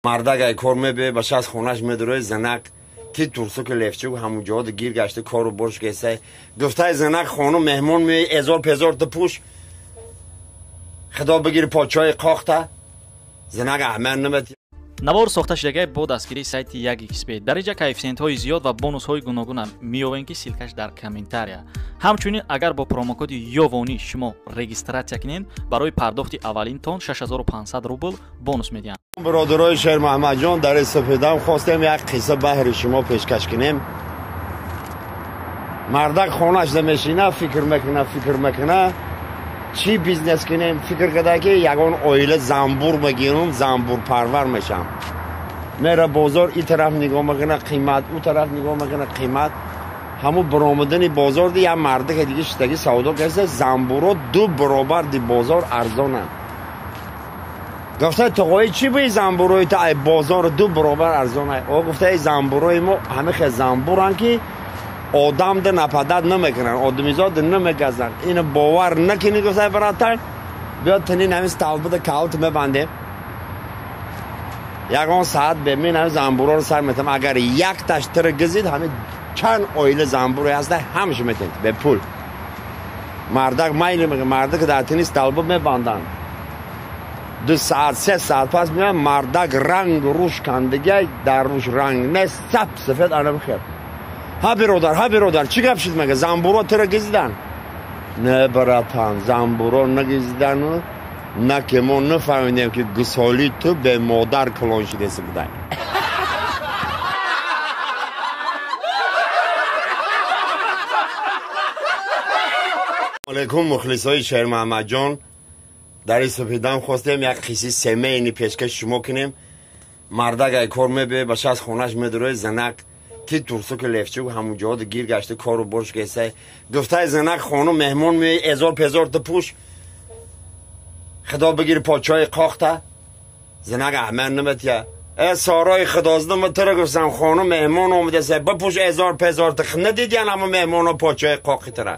Мардак ай кор мебе, ба шас хонаш медурои занак ти турсуки лефчук ҳамун ҷода гир гашта кору бош кесай. Гуфтай занак хонум меҳмон меи эзор пезор ту пӯш. Худо бигир почои қохта. Занак аҳман намат. Навор сохта шудагай бо дастгирии сайти 1xb. Дар инҷа коэффисиентҳои зиёд ва бонусҳои гуногуна меёбем, ки ссылкаш дар комментария. Ҳамчунин агар бо промокоди Ёвонӣ шумо регистратсия кунед, барои пардохти аввалинтон 6500 рубл бонус медиҳанд. Бародарои Шермуҳаммадҷон, дар сафедам хостем як қисса баҳри шумо пешкаш кунем. Мардак хонаш намешина, фикр мекуна, фикр мекуна, чӣ бизнес кунем, фикр карда ки ягон оила занбур мегирам, занбурпарвар мешам. Мера бозор ин тараф нигоҳ мекуна қимат, ӯ тараф нигоҳ мекуна қимат. Ҳамун баромадани бозор ди як мардаке диги шидаги савдо карда, занбуро ду баробар ди бозор арзонанд. Гуфта тоғои чӣ буи занбурои та ай бозор ду баробар арзонай? О гуфта ай занбурои мо ҳамин хел занбуранд ки одам да нападат намекунанд, одамизод намегазанд. Ина бовар накунӣ, гуфта братан, биё тинин ҳамин столбада калт мебандем. Ягон саат бемин ҳамин занбуроро сар метам. Агар якташ тира гизид, ҳамин чанд оила занбуре ҳаста ҳамаш метем бепул. Мардак майли мега, мардак дар тини столба мебанданд. 2 саат, 3 саат пас меояд, мардак ранг руш кандагай, дар руш ранг нест, сап сафед ана бихер. Ҳа биродар, ҳа биродар, чӣ гап шуд мега? Занбуро тира гизидан? Не братан, занбуро нагизидану, на ки мо нафаҳмидем ки гусолии ту бемодар калон шудеси будай. Алейкум мухлисои Шермуҳаммадҷон, дар ин сафедам хостем як қисси семейни пешкаши шумо кунем. Мардак ай кор мебе, ба шас хонаш медурои занак ти турсуки лефчук ҳамун ҷода гир гашта кору бош кесай. Гуфтай занак хонум меҳмон меи эзор пезор ту пӯш. Худо бигир почои қохта. Занак аҳман наматия. Э сорои худоздам тира гуфтам хонум меҳмон омадаса бипӯш эзор пезор ту. Надидиян ҳамун меҳмоно почои қоқи тира.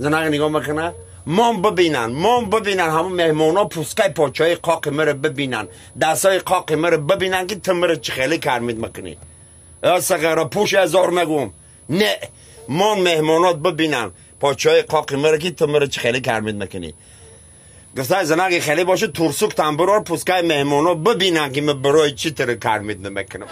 Занак нигоҳ мекуна, мон бибинанд, мон бибинанд ҳамун меҳмоно пускай почои қоқи мара бибинанд, дастҳои қоқи мара бибинанд ки ту мара чӣ хеле кармид мекунӣ. Э сағара пӯш эзор мегӯм. Не, мон меҳмонот бибинанд почои қоқи мара ки ту мара чӣ хеле кармид мекунӣ. Гуфтай занаки хеле боша турсук тамбурор пускай меҳмоно бибинанд ки ман барои чӣ туро кармид намекунам.